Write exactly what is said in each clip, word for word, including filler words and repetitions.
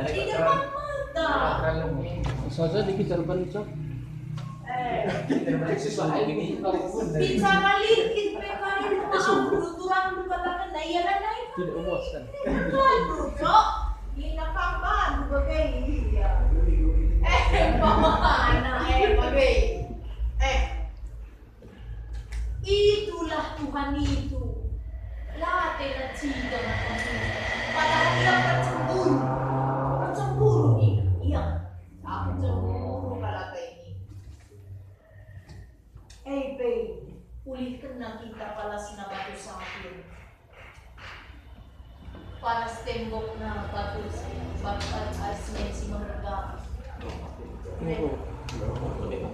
Di depan mata. Saja dikit depan, Cok. Eh. Bicara lit lit pe kari, aku turang kataken, nah, iya, nah, nah, itu. Tidak memuaskan. Itu, Cok. Nina kapan bage, iya. Eh, pamana, eh, bage. Eh. Itulah Tuhan itu. La tena ciga maka Tuhan. Padahal ia pecemburu. Pecemburu nina. Iya. Aku cemburu kalak ini. Eh, pe, ulihkenna kita palasna batu sapir. Palas tembokna batu, batu, semen si meherga.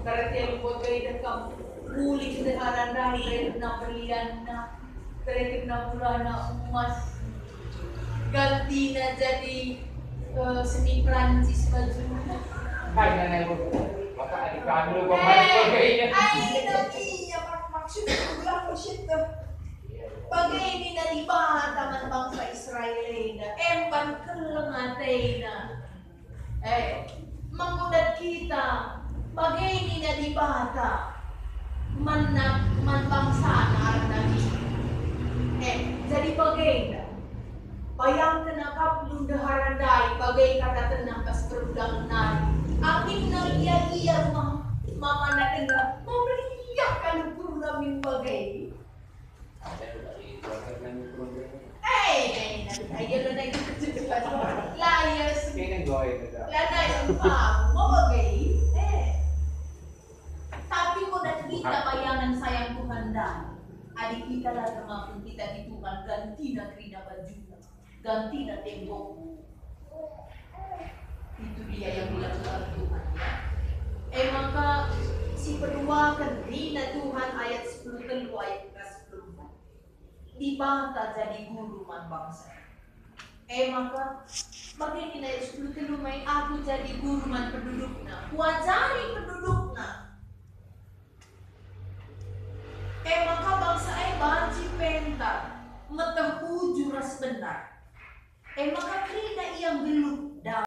Karena tembok gaya dekam, ulih ndehara ndai, rehna berlianna, rehna bulana emas. Gantina jadi, eh, seni Prancis bajuna. Hai, Nana, Ibu. Bapak adik kami, Bapak. Eh, adik kami. Ai, nanti ya, Pak, maksudnya aku bilang, oh, shit, tuh. Bage nina Dibata man bangsa Israel enda, emban keleng atena. Eh, menggudat kita, bage nina Dibata man, man bangsana arah nari. Eh, jadi bagenda. Bayangken akapndu ndehara ndai, bage katakenna bas perundangen nari. Aminna ia-ia rumah mamana denga, meriah kal ukurna min bage. Eh, eh, eh, iya, la nai. Ini goy, betul. La nai, mau bage. Eh. Tapi enggo dat kita bayangen sayang Tuhan ndai. Adi kita la termaksud kita di Tuhan, gantina kerina bajuna, gantina tembokna. Itu dia yang dilakukan Tuhan, ya. E maka, sipeduaken nina Tuhan ayat sepuluh telu ayat ke sepuluh empat. Dibata jadi guru man bangsa. E maka, bage nina ayat sepuluh telu mai, "Aku jadi guru man pendudukna, kuajari pendudukna." E maka bangsa e banci pentar, meteh bujur ras benar. E maka